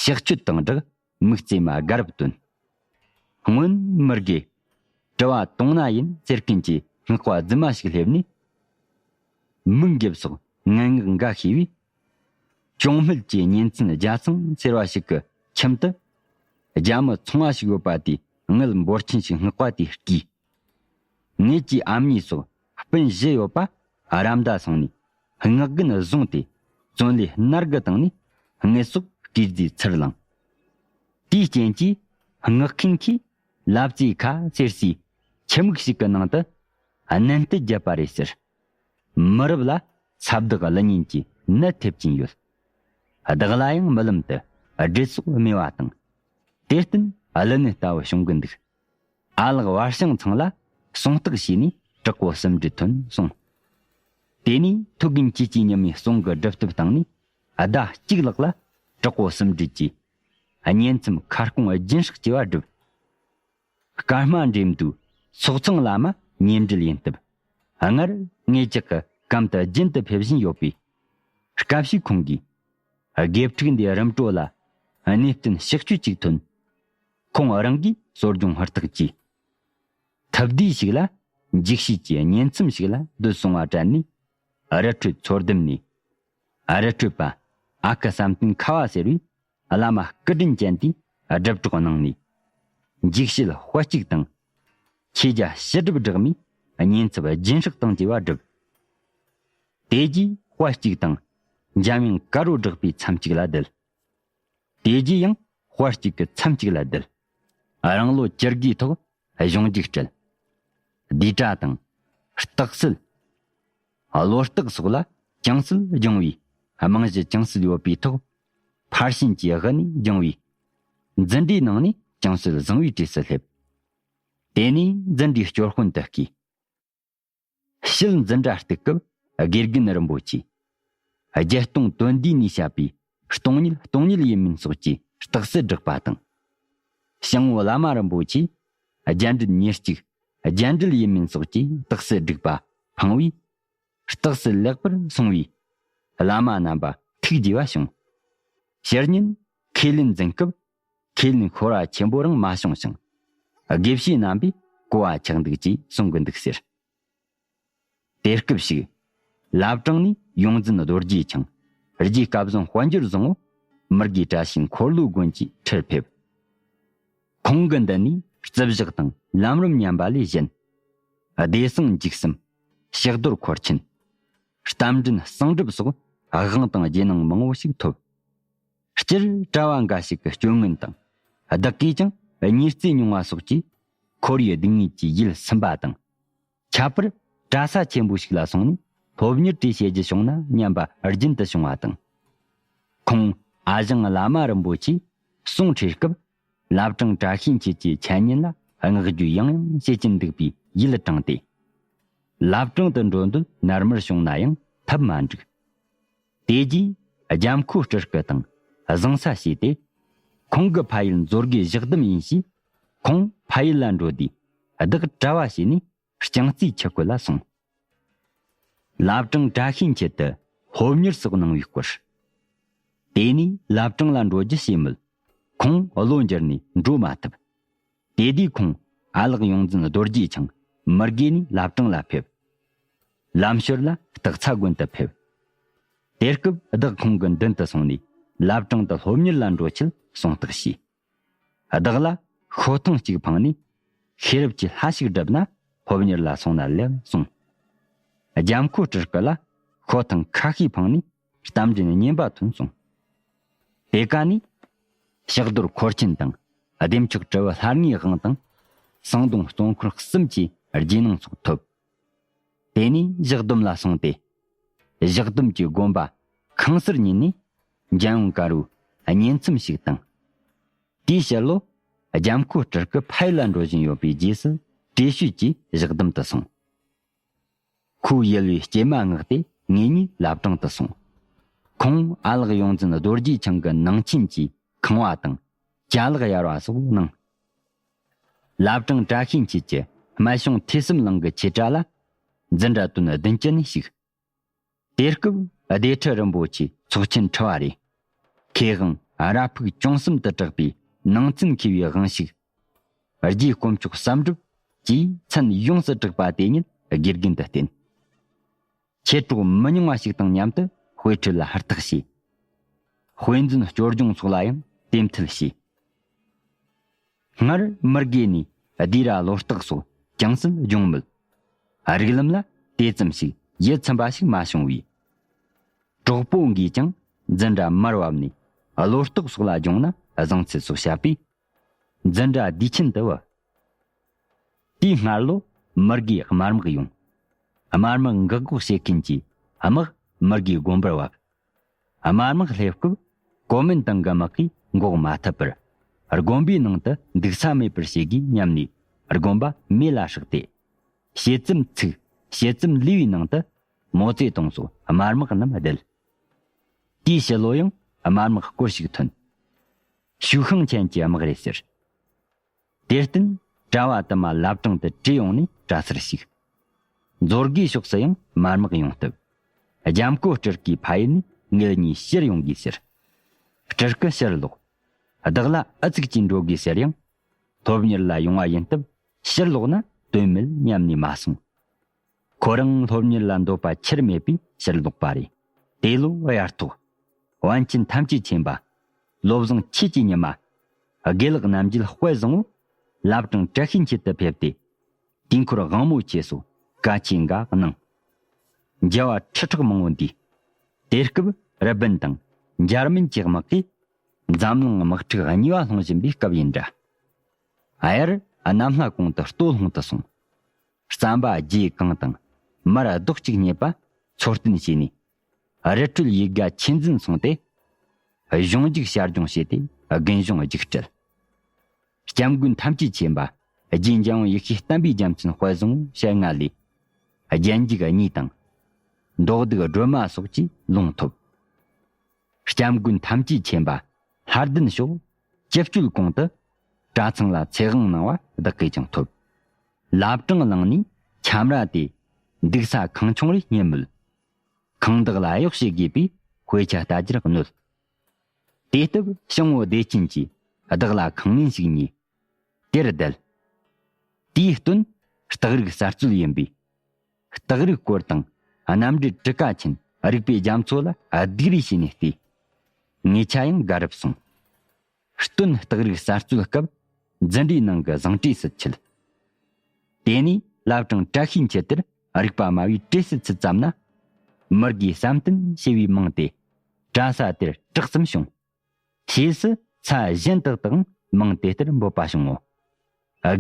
ཕྱག་མཆོད་དང་སྦྲགས་མིག་རྩེ་མ་དགའ་རབ་བཏོན། སྔོན་མི་དགེ། གྲུ་བ་དུང་ན་ཡིན་ཟེར་མཁན་གྱི་སྔགས་པ་རྫུན་མ་ཞིག་སླེབས་ནས། མིག་འགེབས་སོགས་ངན་སྔགས་འགའ་ཤེས་པས། གྱོང་སྨད་ཀྱི་གཉེན་ཚན་རྒྱ་ཚང་ཟེར་བ་ཞིག་གི་ཁྱིམ་དུ། རྒྱ་མི་ཚོང་བ་ཞིག་ཡོད་པ་དེའི་དངུལ་འབོར་ཆེན་ཞིག་སྔགས་པ་དེས་བརྐུས། ངེད་ཀྱི་ཨ་མྱེས་སོགས་སྤུན་བཞི་ཡོད་པ་ར་མདའ་སོང་ནས་སྔགས་རྒན་བཟུང་སྟེ་བཙོན་ལས་མནར་གི་བཏང་ནས། ངེད་སོགས་བརྐུས་རྫས་ཚུར་བླངས། དེའི་རྐྱེན་གྱིས་སྔགས་མཁན་གྱིས་ལབ་ཙེ་ཁ་ཟེར་སའི་ཁྱི་མིག་ཞིག་གི་ནང་དུ་མནན་གཏད་བརྒྱབ་པ་རེད་ཟེར། མི་རབས་ལ་ས་བདག་གླུ་ཉན་གྱི་ནད་ཐེབས་ཀྱིན་ཡོད། བདག་ལ་ཡང་རྨི་ལམ་དུ་སྦྲུལ་སོགས་རྨས་པ་དང་། དེར་བརྟེན་གླུ་ནད་ལྟ་བུ་བྱུང་གི་འདུག། ཨ་ལགས་བར་ཤང་ཚང་ལ་སྲུང་བརྟག་བྱས་ནས་དྲག་པོ་གསུམ་སྦྲུལ་ཐོན་སོང་། དེ་ནས་ཐུགས་རྒན་ཁྱེད་ཀྱིས་ཉི་མའི་གསུང་གི་སྒྲུབ་ཐབས་བཏང་ནས་ཟླ་གཅིག་ལྷག་ལ་དྲག་པོ་གསུམ་སྦྲུལ་གྱིས་གཉེན་མཚམས་ཁ་སྐོང་སྦྱིན་སྲེག་བྱས་པ་བསྒྲུབས། སྐར་མ་འགྲེམས་དུས་ཚོགས་ཚང་བླ་མ་ཉེ་འབྲེལ་ཡིན་སྟབས། སྔར་ངེད་ཅག་གི་གམ་དུ་རྒྱུན་དུ་ཕེབས་བཞིན་ཡོད་པས། སྐབས་ཤིག་ཁོང་གིས་དགེ་ཕྲུག་འདིའི་རིམ་གྲོ་ལ་གནས་བརྟན་ཕྱག་མཆོད་ཅིག་ཐོན། ཁོང་རང་གིས་གསོ་སྦྱོང་ཧུར་ཐག་བགྱིས། ཐབས་བདེ་ཞིག་ལ་འཇིགས་བྱེད་ཀྱི་གཉེན་མཚམས་ཤིག་ལ་སྡོད་སོང་བ་དྲན་ནས། རི་ཁྲོད་མཚོ་ལྡུམ་ནས་རི་ཁྲོད་པ་ཨ་ཁུ་བསམ་གཏན་ཁ་བ་ཟེར་བས། བླ་མ་སྐུ་དྲིན་ཅན་དེས་སྒྲུབ་གྲོགས་གནང་ནས། འཇིགས་བྱེད་དཔལ་གཅིག་དང་། ཁྱེད་རྒྱ་ཕྱི་སྒྲུབ་སྦྲགས་མའི་གཉེན་ཚབ་སྦྱིན་སྲེག་དང་བཅས་པ་བསྒྲུབས། དེ་རྗེས་དཔལ་གཅིག་དང་། འཇམ་དབྱངས་དཀར་པོ་སྦྲགས་པའི་མཚམས་གཅིག་ལ་བསྡད། དེ་རྗེས་ཡང་དཔལ་གཅིག་གི་མཚམས་གཅིག་ལ་བསྡད། རང་ལོ་བཅུ་དགུའི་ཐོག་གཞུང་རྒྱུགས་སྤྲད། བསྡུས་གྲྭ་དང་། རྟགས་གསལ། བློ་རྟགས་སོགས་ལ་ཅུང་ཟད་སྦྱོང་བའི་རྨང་གཞི་ཅུང་ཟད་ཡོད་པའི་ཐོག་ཕར་ཕྱིན་གྱི་དབུ་ནས་སྦྱོང་བའི་འཛིན་གྲྭའི་ནང་ནས་ཅུང་ཟད་བཟང་བའི་གྲས་སུ་སླེབས། དེ་ནས་འཛིན་གྲྭའི་སྐྱོར་དཔོན་དུ་བསྐོས། ཕྱིས་འཛིན་གྲྭ་གཏུག་སྐབས་དགེ་རྒན་རིན་པོ་ཆེས་བརྒྱད་སྟོང་དོན་བསྡུས་ནས་བཤད་པའི་སྟོང་ཉིད་སྟོང་ཉིད་ཡིན་མིན་སོགས་ཀྱི་རྟགས་གསལ་བསྒྲགས་པ་དང་། ཞང་བོ་བླ་མ་རིན་པོ་ཆེས་རྒྱ་འགྲེལ་ཉེར་གཅིག་རྒྱ་འགྲེལ་ཡིན་མིན་སོགས་ཀྱི་རྟགས་གསལ་བསྒྲིགས་པ་འཕངས་པས། རྟགས་གསལ་ལེགས་པར་སོང་བས། བླ་མ་རྣམ་པ་ཐུགས་དགྱེས་པ་བྱུང་། ཕྱིར་ཉིན་ཁས་ལེན་འཛིན་སྐབས་ཁས་ལེན་ཤོར་བ་ཆེན་པོ་རང་མ་བྱུང་ཞིང་། དགེ་བཤེས་རྣམ་པས་གོ་བ་ཆགས་འདུག་ཅེས་གསུང་གི་འདུག་ཟེར། དེ་སྐབས་ཤིག་བླ་བྲང་ནས་ཡོངས་འཛིན་རྡོ་རྗེ་འཆང་། རྗེ་སྐལ་བཟང་དཔལ་འབྱོར་བཟང་བོ་མི་དགེ་བཀྲ་ཤིས་འཁོར་ལོའི་དགོན་གྱི་ཁྲིར་ཕེབས། ཁོང་གི་མདུན་ནས་རྩིབས་བཞག་དང་ལམ་རིམ་ཉམས་པ་ལས་གཞན། བདེ་གསང་འཇིགས་གསུམ། ཕྱག་རྡོར་འཁོར་ཆེན། རྟ་མགྲིན་གསང་སྒྲུབ་སོགས་དབང་དང་རྗེས་གནང་མང་བོ་ཞིག་ཐོབ། སྤྱིར་གྲྭ་བ་འགའ་ཞིག་གི་སྐྱོན་ངན་དང་། བདག་གིས་ཀྱང་ཉེས་རྩིས་མྱོང་བ་སོགས་ཀྱིས་ཁོར་ཡུག་སྡུག་བསྔལ་གྱིས་ཡིད་ཟིན་པ་དང་། ཁྱད་པར་གྲྭ་ས་ཆེན་པོ་ཞིག་ལ་སོང་ནས་སློབ་གཉེར་དེ་བྱེད་རྒྱུ་བྱུང་ན་སྙམ་པ་རྒྱུན་དུ་བྱུང་བ་དང་། ཁོང་ཨ་ཞང་བླ་མ་རིན་པོ་ཆེས་གསུང་ཁྲིད་སྐབས། བླ་བྲང་བཀྲ་ཤིས་འཁྱིལ་གྱི་འཆད་ཉན་ལ་བསྔགས་བརྗོད་ཡང་ཡང་བྱེད་ཀྱིན་འདུག་པས་ཡིད་དྲངས་ཏེ། བླ་བྲང་དུ་འགྲོ་འདོད་ནར་མར་བྱུང་ན་ཡང་ཐབས་མ་འགྲིག། དེ་རྗེས་རྒྱ་མཁོ་སྤྲུལ་སྐུ་དང་བཟང་ས་བྱས་ཏེ། ཁོང་གི་ཕ་ཡུལ་མཛོ་དགེ་བཞག་སྡོམ་ཡིན་ཞེས། ཁོང་ཕ་ཡུལ་ལ་འགྲོ་དུས་བདག་གྲྭ་བ་བྱས་ནས་རྐྱང་རྩིས་ཆུ་ཁོལ་ལ་སོང་། བླ་བྲང་བཀྲ་ཤིས་འཁྱིལ་དུ་སློབ་གཉེར་སོགས་གནང་བའི་སྐོར། དེ་ནས་བླ་བྲང་ལ་འགྲོ་རྒྱུ་བྱས་མོད། ཁོང་བློ་འགྱུར་ནས་འགྲོ་མ་ཐུབ། དེ་དུས་ཁོང་ཨ་ལགས་ཡོངས་འཛིན་རྡོ་རྗེ་འཆང་མི་དགེ་ནས་བླ་བྲང་ལ་ཕེབས། ལམ་ཞོར་ལ་སྟག་ཚང་དགོན་དུ་ཕེབས། དེ་སྐབས་བདག་ཁོང་གི་མདུན་དུ་སོང་ནས་བླ་བྲང་དུ་སློབ་གཉེར་ལ་འགྲོ་ཆེད་གསུང་བརྟག་བྱས། བདག་ལ་ཤོ་ཐང་གཅིག་འཕངས་ནས་ཤེས་རབ་ཀྱི་ལྷ་ཞིག་བསྒྲུབས་ན་སློབ་གཉེར་ལ་སོང་ན་ལེགས་གསུངས། རྒྱ་མཁོ་སྤྲུལ་སྐུ་ལ་ཤོ་ཐང་ཁ་ཤས་འཕངས་ནས་རྟ་མགྲིན་གཉན་པ་ཐོན་གསུངས། དེ་ཀ་ནས་ཕྱག་རྡོར་འཁོར་ཆེན་དང་བདེ་མཆོག་གྲུ་བུ་ལྷ་ལྔའི་དབང་དང་། ཟངས་མདོང་སྟོང་འཁོར་གསུམ་གྱི་རྗེས་གནང་སོགས་ཐོབ། དེ་ནས་བཞག་སྡོམ་ལ་སོང་སྟེ། བཞག་སྡོམ་གྱི་དགོན་པ་ཁང་གསར་ཉིད་ནས་འཇམ་དབྱངས་དཀར་པོའི་གཉེན་མཚམས་ཤིག་དང་། དེའི་ཕྱི་ལོ་རྒྱ་མཁོ་སྤྲུལ་སྐུ་ཕ་ཡུལ་ལ་འགྲོ་བཞིན་ཡོད་པའི་རྗེས་སུ་བྲེ་ཤོད་ཀྱིས་བཞག་སྡོམ་དུ་སོང་། ཁོའི་ཡུལ་བའི་སྐྱེས་མ་མངགས་ཏེ་ ངེད་གཉིས་བླ་བྲང་དུ་སོང་། ཁོང་ཨ་ལགས་ཡོངས་འཛིན་རྡོ་རྗེ་འཆང་གི་ནང་ཆེན་གྱིས་ཁང་བ་དང་ཅ་ལག་གཡར་བ་སོགས་གནང་། བླ་བྲང་བཀྲ་ཤིས་འཁྱིལ་གྱི་སྨད་གཤོང་ཐོས་བསམ་གླིང་གི་ཆེ་གྲྭ་ལ་འཛིན་གྲྭ་དོན་བདུན་ཅུ་ནས་ཞུགས། དེ་སྐབས་སྡེ་ཁྲི་རིན་པོ་ཆེ་ཚོགས་ཆེན་ཁྲི་བ་རེད། མཁས་དབང་ར་ཕུག་ཅུང་གསུམ་དུ་གྲགས་པའི་ནང་ཚན་མཁས་པའི་དབང་ཕྱུག་རྗེ་དཀོན་མཆོག་བསམ་གྲུབ་ཀྱིས་མཚན་ཡོངས་སུ་གྲགས་པ་དེ་ཉིད་དགེ་རྒན་དུ་བསྟེན། མཆེད་གྲོགས་མི་ཉུང་བ་ཞིག་དང་མཉམ་དུ་དཔེ་ཁྲིད་ལ་ཧུར་ཐག་བྱས། དཔེ་མཛོད་སྐྱོར་སྦྱོང་སོགས་ལ་ཡང་རྟེན་མཐུད་བྱས། སྔར་མི་དགོས་ནས་ལྡེ་ར་བློ་རྟགས་སོགས་ཅུང་ཟད་སྦྱོང་མོད། རིགས་ལམ་ལ་དེ་ཙམ་ཞིག་ཡིད་ཚིམ་པ་ཞིག་མ་བྱུང་བས། གྲོགས་པོ་འགས་ཀྱང་འཛིན་གྲྭ་མར་བབས་ནས་བློ་རྟགས་སོགས་ལ་སྦྱོང་ན་བཟང་ཚུལ་སོགས་བཤད་པས། འཛིན་གྲྭ་དུས་ཆེན་དུ་བབས། དེའི་སྔར་ལོ་མི་དགོས་དམར་དམག་ཡོང་། དམར་དམག་འགག་སྒོ་བྱེད་མཁན་གྱི་དམག་མི་དགོས་དགོན་པར་བབས། དམར་དམག་སླེབས་སྐབས་གོ་མིན་ཏང་གི་དམག་གིས་འགོག་མ་ཐུབ་པར། དགོན་པའི་ནང་དུ་འདུག་ས་མེད་པར་བྱེད་དགོས་སྙམ་ནས་དགོན་པ་མེ་ལ་བསྲེགས་ཏེ། ཞེ་བཙུམ་ཚུགས། ཞེ་བཙུམ་ལི་བའི་ནང་དུ་མའོ་ཙེ་ཏུང་སོགས་དམར་དམག་རྣམས་བསྡད། དེའི་ཕྱི་ལོ་ཡང་དམར་དམག་སྐོར་ཞིག་ཐོན། ཞུ་ཤང་ཆན་གྱི་དམག་རེད་ཟེར། དེར་བརྟེན་གྲྭ་བ་དུ་མ་བླ་བྲང་དུ་བྲོས་ཡོང་ནས་གྲྭ་སར་ཞུགས། མཛོ་དགེ་ཕྱོགས་སུ་ཡང་དམར་དམག་ཡོང་སྟབས། རྒྱ་མགོ་སྤྲུལ་སྐུའི་ཕ་ཡུལ་ནས་ངེད་གཉིས་ཕྱིར་ཡོང་དགོས་ཟེར། སྤྲུལ་སྐུ་ཕྱིར་ལོག། བདག་ལ་ཨུ་ཚུགས་ཀྱིས་འགྲོ་དགོས་ཟེར་ཡང་། སློབ་གཉེར་ལ་ཡོང་བ་ཡིན་སྟབས་ཕྱིར་ལོག་ན་དོན་མེད་སྙམ་ནས་མ་སོང་། ཁོ་རང་སློབ་གཉེར་ལ་འདོད་པ་ཆེར་མེད་པས་ཕྱིར་ལོག་པ་རེད། དེ་ལོ་དབྱར་ཐོག། པཎ་ཆེན་ཐམས་ཅད་མཁྱེན་པ། བློ་བཟང་ཆོས་ཀྱི་ཉི་མ། དགེ་ལེགས་རྣམ་རྒྱལ་དཔལ་བཟང་བོ། བླ་བྲང་བཀྲ་ཤིས་འཁྱིལ་དུ་ཕེབས་ཏེ། དུས་འཁོར་དབང་མོ་ཆེ་སོགས་བཀའ་ཆོས་འགའ་གནང་། མཇལ་བ་ཁྲི་ཕྲག་མང་བོ་འདུས། དེ་སྐབས་རི་པིན་དང་འཇར་མན་གྱི་དམག་གིས་འཛམ་གླིང་དམག་འཁྲུག་གཉིས་པ་སློང་བཞིན་པའི་སྐབས་ཡིན་འདྲ། ཨ་ཡར་གནམ་ལྷ་གུང་དུ་སྟོད་ལྷུང་དུ་སོང་། རྩམ་པ་རྒྱས་གང་དང་མར་རྡོག་གཅིག་རྙེད་པ་འཚོ་རྟེན་བྱས་ནས། རི་ཁྲོད་ཡིད་དགའ་ཆོས་འཛིན་སོང་སྟེ། གཞུང་རྒྱུགས་ཞར་སྦྱོང་བྱས་ཏེ་རྒན་གཞུང་རྒྱུགས་སྤྲད། སྐྱབས་མགོན་ཐམས་ཅད་མཁྱེན་པ་རྗེ་འཇམ་དབྱངས་ཡེ་ཤེས་བསྟན་པའི་རྒྱལ་མཚན་དཔལ་བཟང་བོ་ཞལ་སྔ་ལས། རྒྱན་འཇུག་གཉིས་དང་། མདོ་གདུགས་སྒྲོལ་མ་སོགས་ཀྱི་ལུང་ཐོབ། སྐྱབས་མགོན་ཐམས་ཅད་མཁྱེན་པ་ལྷ་ལྡན་ཤོག་ཅི་སྤྱོད་གོང་དུ་གྲྭ་ཚང་ལ་ཚེ་དབང་གནང་བ་བདག་གིས་ཀྱང་ཐོབ། བླ་བྲང་གླིང་ནས་ཁྱམས་ར་དེ་འདུག་ས་ཁང་ཆུང་རེ་རྙེད་མོད། ཁང་བདག་ལ་གཡོག་བྱེད་དགོས་པས་དཔེ་ཆ་ལྟ་རྒྱུར་གནོད། དེ་སྟབས་སྐྱ་བོ་བདེ་ཆེན་གྱིས་བདག་ལ་ཁང་ངན་ཞིག་ཉོས། དེར་བསྡད། དེའི་སྟོན་སྟག་རིག་གསར་རྩོད་ཡིན་པས། སྟག་རིག་སྐོར་དང་གནམ་འབྲས་གྲུ་ཁ་ཆེན་རིག་པའི་རྒྱ་མཚོ་ལ་སྡིགས་རོས་བྱས་ནས་བལྟས། ངེད་ཆ་ཡང་དགའ་རབ་སོང་། སྟོན་སྟག་རིག་གསར་རྩོད་སྐབས་འཛིན་གྲྭའི་ནང་གི་བཟང་གྲས་སུ་ཆུད། དེ་ནས་བླ་བྲང་བཀྲ་ཤིས་འཁྱིལ་དེར་རིག་པ་སྨྲ་བའི་གྲས་སུ་ཚུད་ཙམ་ན། མི་དགོས་བསམ་གཏན་ཞེས་པའི་མིང་དེ་གྲྭ་ས་དེར་གྲགས་ཙམ་བྱུང་། ཕྱིས་སུ་ས་གཞན་དག་དག་མིང་དེ་ལྟར་འབོད་པ་བྱུང་ངོ་།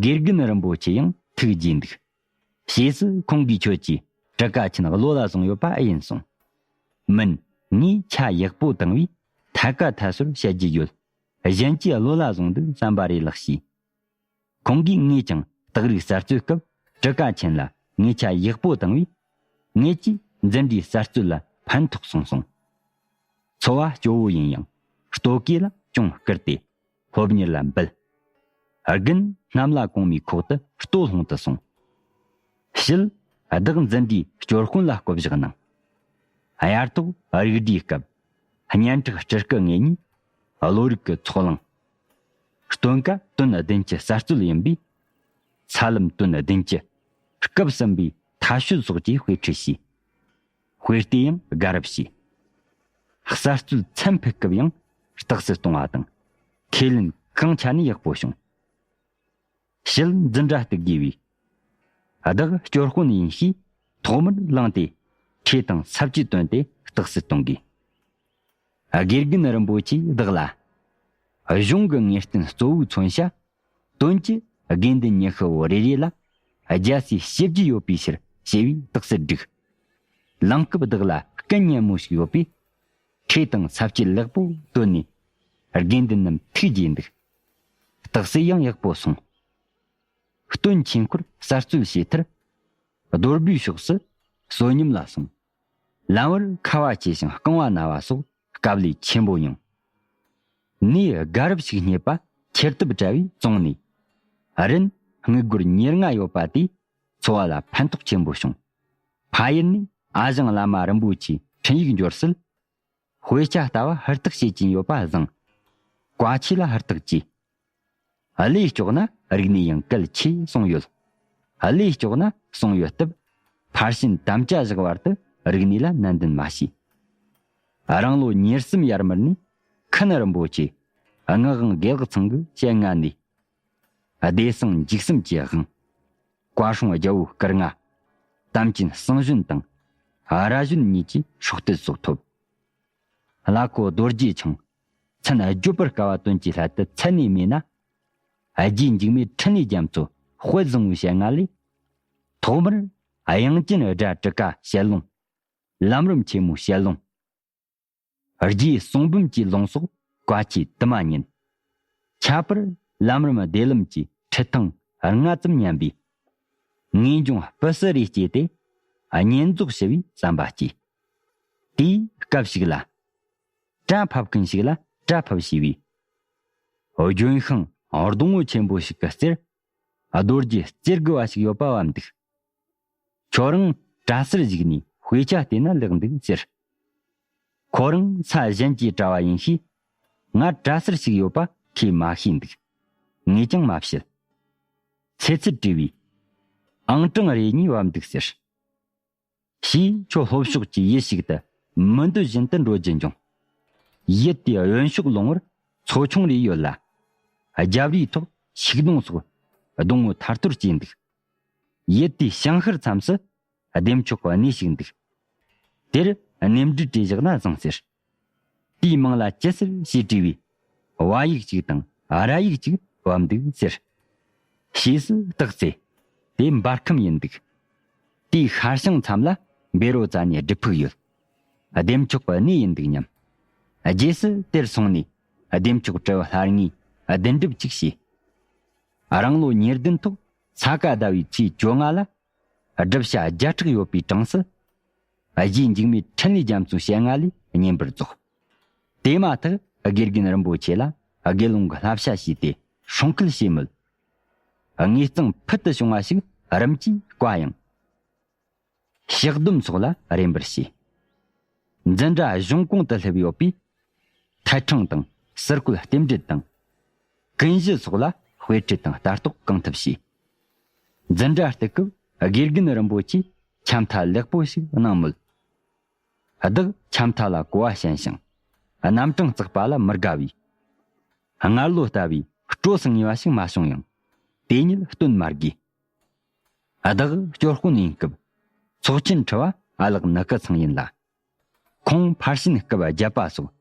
དགེ་རྒན་རིན་པོ་ཆེ་ཡང་ཐུགས་དགྱེས་འདུག། ཕྱིས་སུ་ཁོང་གིས་ཁྱོད་ཀྱིས་གྲུ་ཁ་ཆེན་བློ་ལ་བཟུང་ཡོད་པ་ཨེ་ཡིན་གསུངས། མིན། ངས་ཆ་ཡག་པོ་བཏང་བས་ཐད་ཀ་ཐད་སོར་བཤད་རྒྱུ་ཡོད། གཞན་གྱིས་བློ་ལ་བཟུང་འདུག་བསམ་པ་རེད་ལགས་ཞེས། ཁོང་གིས་ངས་ཀྱང་སྟག་རིག་གསར་རྩོད་སྐབས་གྲུ་ཁ་ཆེན་ལ་ངས་ཆ་ཡག་པོ་བཏང་བས། ངེད་ཀྱིས་འཛིན་གྲྭའི་གསར་རྩོད་ལ་ཕན་ཐོགས་སོང་གསུངས། འཚོ་བ་སྐྱོ་བོ་ཡིན་ཡང་ལྟོ་གོས་ལ་ཅུང་བསྐུར་ཏེ་སློབ་གཉེར་ལ་འབད། དགུན་གནམ་ལ་གུང་མའི་ཁོག་ཏུ་སྟོད་ལྷུང་དུ་སོང་། ཕྱིས་བདག་འཛིན་གྲྭའི་སྐྱོར་དཔོན་ལ་བསྐོ་བཞག་གནང་། དབྱར་ཐོག་རིག་སྒྲེའི་སྐབས་སྙན་གྲགས་སྤྲུལ་སྐུ་ངེད་གཉིས་བློ་རིག་གི་ཚོགས་ལངས། སྟོན་ཀ་དོན་བདུན་ཅུ་གསར་རྩོད་ཡིན་པས། ཚ་ལམ་དོན་བདུན་ཅུ། སྐབས་གསུམ་པའི་མཐའ་དཔྱོད་སོགས་ཀྱི་དཔེ་ཁྲིད་བྱས། དཔེ་ལྟས་ཡང་དགའ་རབ་བྱས། གསར་རྩོད་མཚམས་ཕུད་སྐབས་ཡང་རྟགས་གསལ་གཏོང་བ་དང་། ཁས་ལེན་གང་ཆ་ནས་ཡག་པོ་བྱུང་། ཕྱིས་འཛིན་གྲྭ་གཏུག་དགོས་པས། བདག་སྐྱོར་དཔོན་ཡིན་ཞེས་ཐོག་མར་བླངས་ཏེ་ཁྲིད་དང་ས་བཅད་བཏོན་ཏེ་རྟགས་གསལ་གཏོང་དགོས། དགེ་རྒན་རིན་པོ་ཆེས་བདག་ལ། གཞུང་གི་ངེས་གཏན་གཙོ་བོའི་མཚོན་བྱ། དོན་གྱི་དགེ་འདུན་ཉི་ཤུ་བོ་རེ་རེ་ལ་རྒྱལ་སྲས་བྱེད་རྒྱུ་ཡོད་པའི་ཕྱིར་ཞེས་པའི་རྟགས་གསལ་བསྒྲིགས། ལང་སྐབས་བདག་ལ་སྐུ་ཉན་མོ་ཞིག་ཡོད་པས། ཁྲིད་དང་ས་བཅད་ལེགས་པོ་བཏོན་ནས་དགེ་འདུན་རྣམས་ཐུགས་དགྱེས་འདུག། རྟགས་གསལ་ཡང་ཡག་པོ་སོང་། སྟོན་ཆོས་འཁོར་གསར་རྩོད་བྱས་མཐར། རྡོར་སྦིས་ཕྱོགས་སུ་བསོད་སྙོམས་ལ་སོང་། ལམ་བར་ཁ་བ་ཆེ་ཞིང་རྐང་བ་ན་བ་སོགས་དཀའ་ལས་ཆེན་པོ་མྱོང་། གནས་དགའ་རབ་ཞིག་རྙེད་པ་ཁྱེར་ཐབས་བྲལ་བའི་བཙོང་ནས། རིན་དངུལ་སྒོར་ཉེར་ལྔ་ཡོད་པ་དེས་འཚོ་བ་ལ་ཕན་ཐོགས་ཆེན་པོ་བྱུང་། ཕ་ཡུལ་ནས་ཨ་ཞང་བླ་མ་རིན་པོ་ཆེའི་འཕྲིན་ཡིག་འབྱོར་སྲིད། དཔེ་ཆ་ལྟ་བ་ཧུར་ཐག་བྱེད་ཀྱིན་ཡོད་པ་བཟང་། བཀའ་ཆོས་ལ་ཧུར་ཐག་གྱིས། བློས་ལྕོགས་ན་རིག་གནས་ཡང་གལ་ཆེ་གསུངས་ཡོད། བློས་ལྕོགས་ན་གསུངས་ཡོད་སྟབས། ཕར་ཕྱིན་དམ་བཅའ་བཞག་བར་དུ་རིག་གནས་ལ་ནན་ཏན་མ་བྱས། རང་ལོ་ཉེར་གསུམ་ཡར་མར་ནས་མཁན་རིན་པོ་ཆེ་ངག་དབང་དགེ་ལེགས་ཚང་གི་ཞལ་སྔ་ནས། བདེ་གསང་འཇིགས་གསུམ་གྱི་དབང་། བཀའ་སྲུང་རྒྱལ་པོའི་བསྐུལ་ལྔ། དམ་ཅན་གསང་གཞོན་དང་། ར་གཞོན་གཉིས་ཀྱི་སྲོག་གཏད་སོགས་ཐོབ། བླ་ཁོ་རྡོ་རྗེ་འཆང་། མཚན་བརྗོད་པར་དཀའ་བ་དོན་གྱི་སླད་དུ་མཚན་ནས་སྨོས་ན། རྗེ་འཇིགས་མེད་འཕྲིན་ལས་རྒྱ་མཚོ་དཔལ་བཟང་པོའི་ཞལ་སྔ་ལས། ཐོག་མར་དབྱངས་ཅན་སྒྲ་དྲུག་ཀ་ཞལ་ལུང་། ལམ་རིམ་ཆེན་མོའི་ཞལ་ལུང་། རྗེའི་གསུང་འབུམ་གྱི་ལུང་སོགས་བཀའ་ཆོས་དུ་མ་ཉན། ཁྱད་པར་ལམ་རིམ་བདེ་ལམ་གྱི་ཁྲིད་ཐེངས་ལྔ་ཙམ་ཉན་པས། ངེས་འབྱུང་སྤུ་སྲི་རེ་སྐྱེས་ཏེ། བསྙེན་རྫོགས་ཞུ་བའི་བསམ་པ་སྐྱེས། དེའི་སྐབས་ཤིག་ལ། བཀྲ་ཕབ་མཁན་ཞིག་ལ་བཀྲ་ཕབ་ཞུས་པས། ལྗོན་ཤིང་སྡོང་བོ་ཆེན་པོ་ཞིག་གི་རྩེར། རྡོ་རྗེ་རྩེ་དགུ་བ་ཞིག་ཡོད་པ་བབས་འདུག། ཁྱོད་རང་གྲྭ་སར་བཞུགས་ནས་དཔེ་ཆ་བལྟས་ན་ལེགས་འདུག་ཟེར། ཁོ་རང་ས་གཞན་གྱི་གྲྭ་བ་ཡིན་ཤས། ང་གྲྭ་སར་ཞུགས་ཡོད་པ་ཁོས་མ་ཤེས་འདུག། ངས་ཀྱང་མ་བཤད། ཚེ་ཚད་དྲི་བའི་ཨང་གྲངས་རེ་གཉིས་བབས་འདུག་ཟེར། ཞེས་ཁྱོད་ལྷོ་ཕྱོགས་ཀྱི་ཡུལ་ཞིག་ཏུ་མི་འདོད་བཞིན་དུ་འགྲོ་རྒྱུ་འབྱུང་། ཡུལ་དེའི་གཡོན་ཕྱོགས་ལུང་བར་མཚོ་ཆུང་རེ་ཡོད་ལ། རྒྱབ་རིའི་ཐོག་ཤིག་སྡོང་སོགས་སྡོང་བོ་ཐར་ཐོར་སྐྱེས་འདུག། ཡུལ་དེའི་བྱང་ཤར་མཚམས་སུ་བདེ་མཆོག་གི་གནས་ཤིག་འདུག། དེར་གནས་འདྲི་དྲིས་བཞག་ན་བཟང་ཟེར། དེའི་མིང་ལ་ཅི་ཟེར་ཞེས་དྲིས་པས། བ་ཡིག་གཅིག་དང་ར་ཡིག་གཅིག་བབས་འདུག་ཟེར། ཞེས་སུ་བརྟགས་ཚེ། དེ་འབར་ཁམས་ཡིན་འདུག། དེའི་ཤར་བྱང་མཚམས་ལ་བཻ་རོ་ཙ་ནའི་སྒྲུབ་ཕུག་ཡོད། བདེ་མཆོག་གི་གནས་ཡིན་འདུག་སྙམ། རྗེས་སུ་དེར་སོང་ནས་བདེ་མཆོག་སྤྲུལ་བ་ལྷ་ལྔའི་བདུན་སྒྲུབ་ཅིག་བྱས། རང་ལོ་ཉེར་བདུན་ཐོག་ས་ག་ཟླ་བའི་ཚེས་བཅོ་ལྔ་ལ། བསྒྲུབ་བྱ་བརྒྱ་ཕྲག་ཡོད་པའི་གྲངས་སུ། རྗེ་འཇིགས་མེད་འཕྲིན་ལས་རྒྱ་མཚོའི་ཞལ་སྔ་ལས་བསྙེན་པར་རྫོགས། དེ་མ་ཐག་དགེ་རྒན་རིན་པོ་ཆེ་ལ་དགེ་སློང་གི་བསླབ་བྱ་བྱས་ཏེ་སྲུང་སྐུལ་བྱས་མོད། དངོས་གཙང་ཕུལ་དུ་བྱུང་བ་ཞིག་རིམ་གྱིས་བཀའ་ཡང་། ཕྱག་སྡོམ་སོགས་ལ་རན་པར་བྱས། འཛིན་གྲྭ་གཞུང་གོང་དུ་སླེབས་ཡོད་པས། ཐད་ཕྲེང་དང་ཟུར་བཀོལ་རྟེན་འབྲེལ་དང་། ཀུན་གཞི་སོགས་ལ་དཔེ་ཁྲིད་དང་ལྟ་རྟོག་གང་ཐུབ་བྱས། འཛིན་གྲྭ་དུས་སྐབས་དགེ་རྒན་རིན་པོ་ཆེས་འཆམ་མཐའ་ལེགས་པོ་ཞིག་གནང་མོད། བདག་འཆམ་མཐའ་ལ་གོ་བ་ཞན་ཞིང་། རྣམ་གྲངས་བརྩེགས་པ་ལ་མི་དགའ་བས། སྔར་ལོ་ལྟ་བུའི་སྤྲོ་སུ་ངེས་པ་ཞིག་མ་བྱུང་ཡང་། དེ་ཉིད་སྟོན་མ་དགོས། བདག་སྐྱོར་དཔོན་ཡིན་སྐབས། ཚོགས་ཆེན་ཁྲི་བ་ཨ་ལགས་ནི་སྐུ་ཚང་ཡིན་ལ། ཁོང་ཕར་ཕྱིན་སྐབས་བརྒྱབ་པ་སོགས་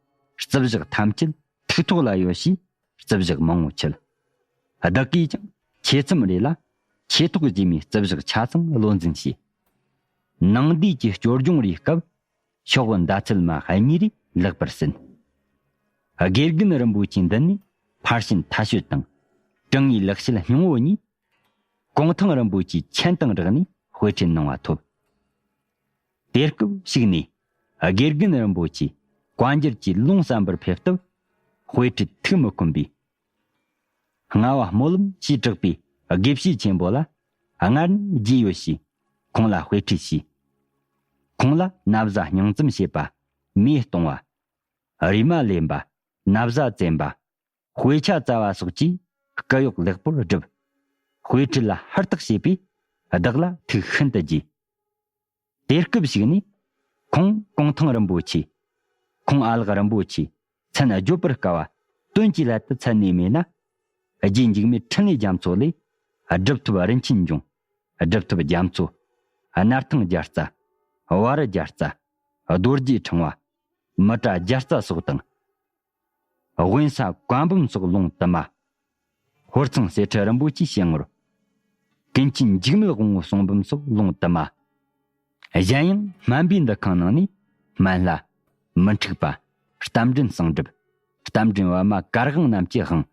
རྩིབས་བཞག་ཐམས་ཅད་ཐུགས་ཐོག་ལ་ཡོད་ཞེས་རྩིབས་བཞག་མང་བོ་ཁྱེར། བདག་གིས་ཀྱང་ཆེ་མཚམས་རེ་ལ་ཆེ་ཐོག་རྗེས་མའི་རྩིབས་བཞག་ཆ་ཚང་བློ་འཛིན་བྱས། ནང་སྡེ་གྱི་སྐྱོར་སྦྱོང་རེའི་སྐབས་ཤོག་བུ་མདའ་ཚད་མ་གཉིས་རེ་ལེགས་པར་ཟིན། དགེ་རྒན་རིན་པོ་ཆེའི་མདུན་ནས་ཕར་ཕྱིན་ཐ་ཤོད་དང་། དྲང་ངེས་ལེགས་བཤད་སྙིང་བོ་གཉིས། གུང་ཐང་རིན་པོ་ཆེའི་མཆན་དང་སྦྲགས་ནས་དཔེ་ཁྲིད་གནང་བ་ཐོབ། དེ་སྐབས་ཤིག་ནས་དགེ་རྒན་རིན་པོ་ཆེ་བཀའ་འགྱུར་གྱི་ལུང་གསན་པར་ཕེབས་སྟབས། དཔེ་ཁྲིད་ཐུགས་མི་ཁོམ་པས། རྔ་བ་སྨོན་ལམ་ཞེས་གྲགས་པའི་དགེ་བཤེས་ཆེན་པོ་ལ་སྔར་ནས་རྗེས་ཡོད་ཞེས་ཁོང་ལ་དཔེ་ཁྲིད་བྱས། ཁོང་ལ་ན་བཟའ་སྙིང་ཙམ་བྱེད་པ། མེ་གཏོང་བ། རུས་མ་ལེན་པ། ན་བཟའ་བཙེམ་པ། དཔེ་ཆ་བཙལ་བ་སོགས་ཀྱིས་སྐུ་གཡོག་ལེགས་པོར་བསྒྲུབས། དཔེ་ཁྲིད་ལ་ཧུར་ཐག་བྱས་པས་བདག་ལ་ཐུགས་ཤིན་ཏུ་དགྱེས། དེ་སྐབས་ཤིག་ནས་ཁོང་གུང་ཐང་རིན་པོ་ཆེ། ཁོང་ཨ་ལགས་རིན་པོ་ཆེ་མཚན་བརྗོད་པར་དཀའ་བ་དོན་གྱི་སླད་དུ་མཚན་ནས་སྨོས་ན། རྗེ་འཇིགས་མེད་འཕྲིན་ལས་རྒྱ་མཚོ་ལས་སྒྲུབ་ཐུབ་རིན་ཆེན་འབྱུང་། སྒྲུབ་ཐུབ་རྒྱ་མཚོ། སྣར་ཐང་རྒྱ་རྩ། བ་རི་རྒྱ་རྩ། རྡོ་རྗེ་ཕྲེང་བ། མི་ཏྲ་རྒྱ་རྩ་སོགས་དང་། དབེན་ས་བཀའ་འབུམ་སོགས་ལུང་དུ་མ། ཧོར་ཚང་གསེར་ཁྲི་རིན་པོ་ཆེའི་ཞལ་ངོར། ཀུན་མཁྱེན་འཇིགས་མེད་དབང་པོའི་གསུང་འབུམ་སོགས་ལུང་དུ་མ། གཞན་ཡང་སྨན་པའི་འདུ་ཁང་ནང་ནས་སྨན་བླ། མི་འཁྲུགས་པ། རྟ་མགྲིན་གསང་སྒྲུབ། རྟ་མགྲིན་པད་མ་གར་དབང་རྣམས་ཀྱི་དབང་།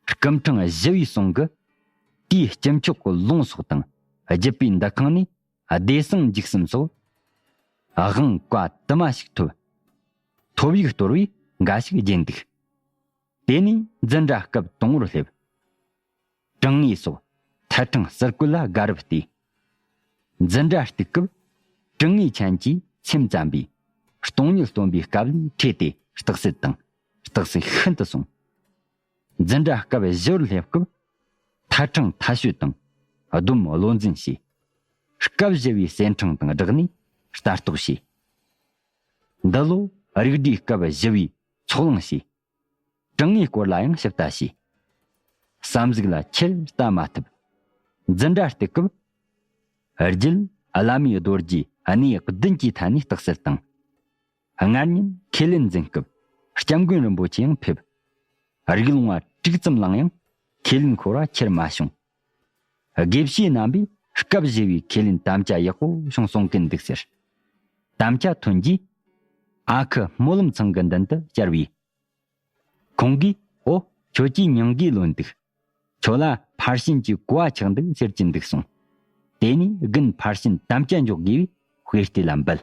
སྐུ་ཕྲེང་བཞི་པའི་གསུང་གི། དེའི་སྐྱབས་མཆོག་གི་ལུང་སོགས་དང་བརྒྱུད་པའི་འདུ་ཁང་ནས། བདེ་གསང་འཇིགས་གསུམ་སོགས། དབང་བཀའ་དུ་མ་ཞིག་ཐོབ། ཐོབ་ཡིག་གཏོར་བས་འགའ་ཞིག་བརྒྱན་འདུག། དེ་ནས་འཛིན་གྲྭ་སྐབས་དང་བོར་སླེབས། དྲང་ངེས་སོགས་ཐད་འཕྲེང་ཟུར་བཀོད་ལ་དགའ་རབ་བལྟས། འཛིན་གྲྭ་གཏུག་སྐབས་དྲང་ངེས་མཆན་གྱིས་ཚེམས་བཙམས་པས་སྟོང་ཉིད་སྟོན་པའི་སྐབས་ལས་འཕྲོས་ཏེ་རྟགས་གསལ་དང་རྟགས་གསལ་ཤིན་ཏུ་སོང་། འཛིན་གྲྭ་སྐབས་བཞི་བར་སླེབས་སྐབས་ཐད་འཕྲེང་ཐད་ཤོད་དང་སྡོམ་བློ་འཛིན་བྱས། སྐབས་བཞི་བའི་གསེར་ཕྲེང་དང་སྦྲགས་ནས་ལྟ་རྟོག་བྱས། འདི་ལོ་རིག་སྒྲེའི་སྐབས་བཞི་བའི་ཚོགས་ལངས་བྱས། དྲང་ངེས་སྐོར་ལ་ཡང་ཞིབ་ལྟ་བྱས། བསམ་གཟིགས་ལ་ཆེར་ལྟ་མ་ཐུབ། འཛིན་གྲྭ་གཏུག་སྐབས། རྒྱུད་བླ་མའི་རྡོ་རྗེ་གནས་བདུན་གྱི་ཐད་ནས་རྟགས་གསལ་དང་། སྔར་ཉིན་ཁས་ལེན་འཛིན་སྐབས་སྐྱབས་མགོན་རིན་པོ་ཆེ་ཡང་ཕེབས། རིགས་ལུང་བ་དྲུག་ཙམ་བླངས་ཡང་ཁས་ལེན་འཁོར་བ་ཁྱེར་མ་བྱུང་། དགེ་བཤེས་རྣམ་པས་སྐབས་བཞི་བའི་ཁས་ལེན་དམ་བཅའ་ཡག་པོ་བྱུང་གསུང་གིན་འདུག་ཟེར། དམ་བཅའ་ཐོན་རྗེས། ཨ་ཁུ་སྨོན་ལམ་ཚང་གི་མདུན་དུ་བཅར་བས། ཁོང་གིས། ཨོ། ཁྱོད་ཀྱིས་སྙིང་གིས་ལོན་འདུག། ཁྱོད་ལ་ཕར་ཕྱིན་གྱི་གོ་བ་ཆགས་འདུག་ཟེར་གྱིན་འདུག་གསུངས། དེ་ནས་དགུན་ཕར་ཕྱིན་དམ་བཅའ་འཇོག་དགོས་པའི་དཔེ་ལྟས་ལ་འབུལ།